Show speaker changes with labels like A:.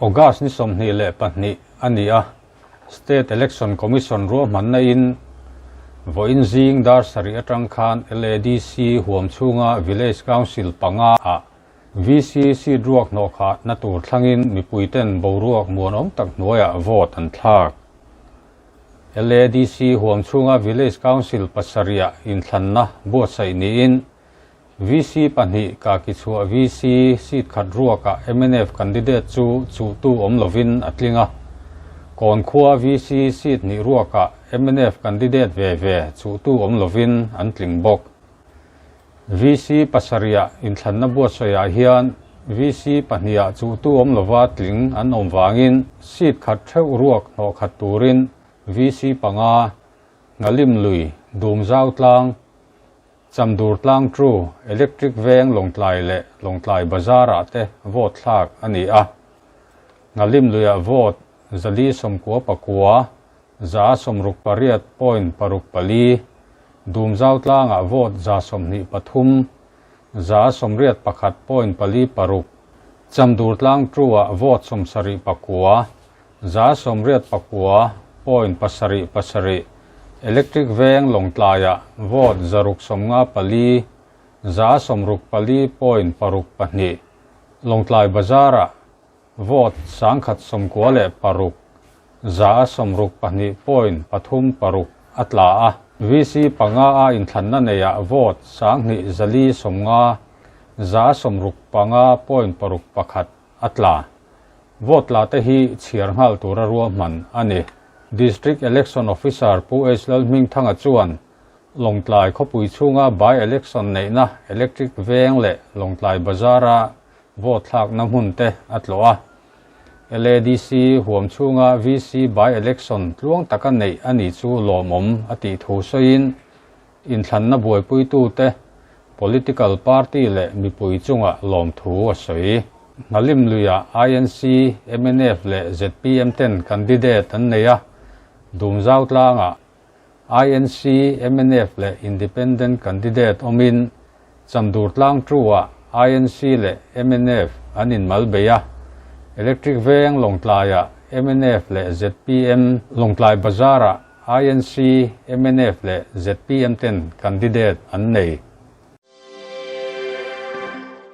A: August ni 22 a ni a, State Election Commission ruahmanna in vawiin zing dar sarih atang khan LADC huam chhunga Village Council panga ah VC seat ruak hnawh khatna tur thlangin mipuiten boruak muanawm tak hnuaiah vote an thlak. LADC huam chhunga Village Council pasarihah inthlanna buatsaih niin VC pahnih Kakichhuah VC seat khat ruakah mnf candidate chu chuhtu awm lovin a tling a. Kawnkhua VC seat hnih ruakah mnf candidate ve ve chuhtu awm lovin an tling bawk. VC pasarihah inthlanna buatsawiah hian VC pahnihah chuhtu awm lova tling an awm vangin seat khat theuh ruak hnawh khat turin VC panga, Ngalim lui, Dumzau tlang, Chamdur tlang chu Electric veng Lawngtlai leh Lawngtlai Bazar-ah te vote thlak a ni a. Ngalim luiah vote 499, 168.64, Dumzau tlangah vote 123, 181.46, Chamdur tlang chu-ah vote 79, 189.77, Electric veng Lawngtlaiah vote 654, 164.62, Lawngtlai Bazar-ah vote 196, 162.36 a tla a. VC panga a inthlanna neiah vote 2450, 165.61 a tla. Vote la te hi chhiar nghal tura ruahman a ni. District Election Officer Pu H Lalhmingthanga chuan Lawngtlai khawpui chhunga by-election neihna Electric Veng leh Lawngtlai Bazar-a vote thlakna hmun te a tlawh a. LADC huam chhunga VC by-election tluang taka neih a ni chu lawmawm a tih thu sawiin inthlanna buaipuitute, political party leh mipui chunga lawmthu a sawi. Nghalim luiah INC, mnf leh zpm ten candidate an nei a, Dumzau tlangah INC, mnf leh independent candidate awmin Chamdur tlang tu-ah INC leh mnf an inmal bei a, Electric Veng Lawngtlaiah mnf leh zpm, Lawngtlai Bazar-ah INC, mnf leh zpm ten candidate an nei.